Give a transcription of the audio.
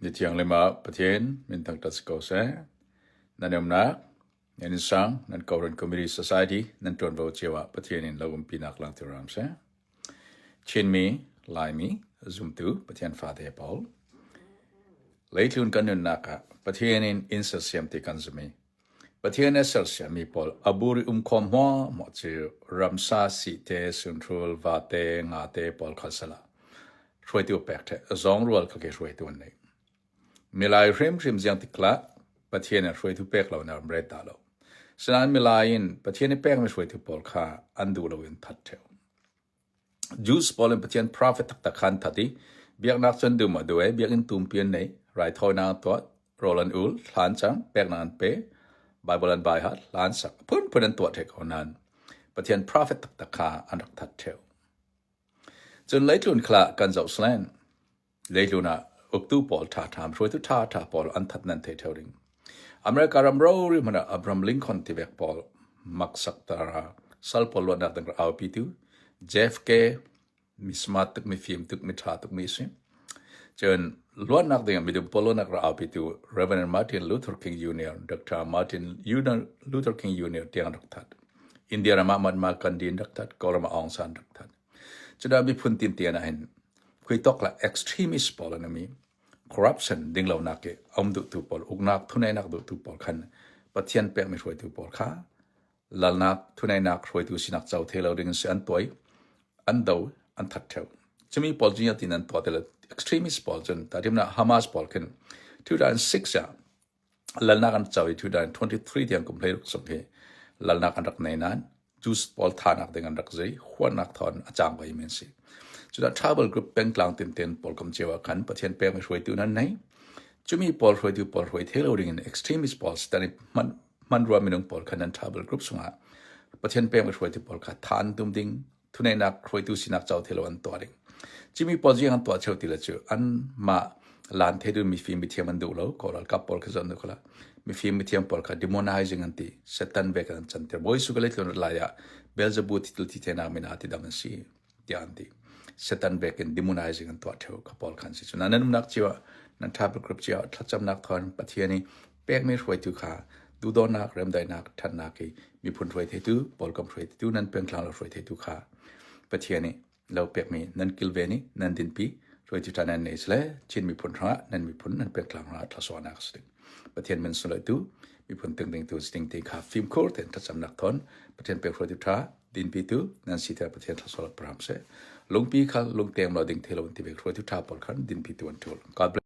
Ni thianghlim ah Pathian min thangṭhat si ko seh. Nan umnak, nan innsang, nan Koran Committee Society nan ṭuanvo cio ah Pathian in lo umpinak langhter hram seh. Chinmi, Laimi, zumtu Pathian fate pawl. Leitlun kan nunnak ah Pathian in inn sersiam ti kan zum i Pathian a sersiammi pawl a bur i um khawm hmuahhmuah cu ramsa sih te, sunhrul, vate, ngate pawl kha sal ah hruaitu pek ṭheh, zawng rual kha ke hruaitu an nei. Milai hrimhrim ziang tik lah Pathian in hruaitu pek lo na ram ret dah lo. Sinain milai in Pathian i pekmi hruaitu pawl kha an duh lo in that ṭheo. Jews pawl in Pathian prophet taktak kha an that i biaknak cu an dum a duh i biakinn tumpi an nei, raithawinak an tuah, rawl an ul, thla an cam, peknak an pe, Bible an bai hat, hla an sak, a phunphun an tuah ṭheo ko nain Pathian prophet taktak kha an rak that ṭheo. Cun leitlun kha kan zoh salen. Leitlun ah uktu pawl ṭhaṭha, hruaitu ṭhaṭha pawl an that nan thei ṭheo ding. America ram rori hmanh ah Abraham Lincoln tivek pawl maksak tara sal pawl luatnak ding aupitu JFK mi smart tuk mi fim tuk mi ṭha tuk mi si. Cun luatnak ding midum pawl luatnak ra aupitu Reverend Martin Luther King Jr. Dr. Martin Luther King Jr. tiang rak that. India ram ah Mahatma Gandhi an rak that, Kawlram ah Aung San rak that. Cudah miphun tintian ah hin khuitok le extremist pawl an um i corruption dinglonak i a um duhtu pawl, uknak thuneinak duhtu pawl khan Pathian pekmi hruaitu pawl kha lalnak thuneinak hruaitu sinak co thei lo ding in si an tuai, an do, an that theo. Cumi pawl cu tin an tuah ti lo. Extremist pawl cun tatimnak Hamas pawl khin 2006 ah lalnak an co i 2023 tiang kum 16 chung hi lalnak an rak nei nain Jews pawl thanak ding an rak zei huatnak thawng a cang vai men si. Cudah tribal group pengtlang tinten pawl kam cio ah khan Pathian pekmi hruaitu nan nei. Cumi pawl hruaitu pawl hruai thei lo ding in extremist pawl sitan i hman hmanrua minung pawl khan nan tribal group sungah Pathian pekmi hruaitu pawl kha tha an tum ding thuneinak hruaitu sinak co thei lo an tuah ding. Cimi pawl ziang an tuah cheu ti le cu an mah lan thei du mifim mithiam an duh lo ko ralkap pawl kha zon du khala mifim mithiam pawl kha demonizing an ti setan ve kan chan tir boi su ka leitlun lai ah Beelzebub titul thi the nak mina ti dam an si tiah an ti setan bek in demonizing an tuah theu ka pawl khan si chu nan umnak chiwa nan tha group chiwa thlacamnak thon pathian i pekmi hruaitu kha duhdawtnak remdaihnak ṭhatnak i miphun hruai theitu pawlkom hruai theitu nan pengtlang lo hruai theitu kha Pathian nih lo pekmi nan kilven i nan dinpi hruaitu ṭha nan nei sile Chin miphun hrangah nan miphun nan pengtlang hrangah ṭhasawnak a si ding. Pathian min sunglawitu miphun tingdingtu si ding ti kha fimkhur tein thlacamnak thawn Pathian pek hruaitu ṭha dinpitu nan si tiah Pathian thlasawlak pahram seh. Lungpi kha lungtem lo ding thei lo an ti ve hruaitu ṭha pawl khan dinpitu an ṭul. God bless.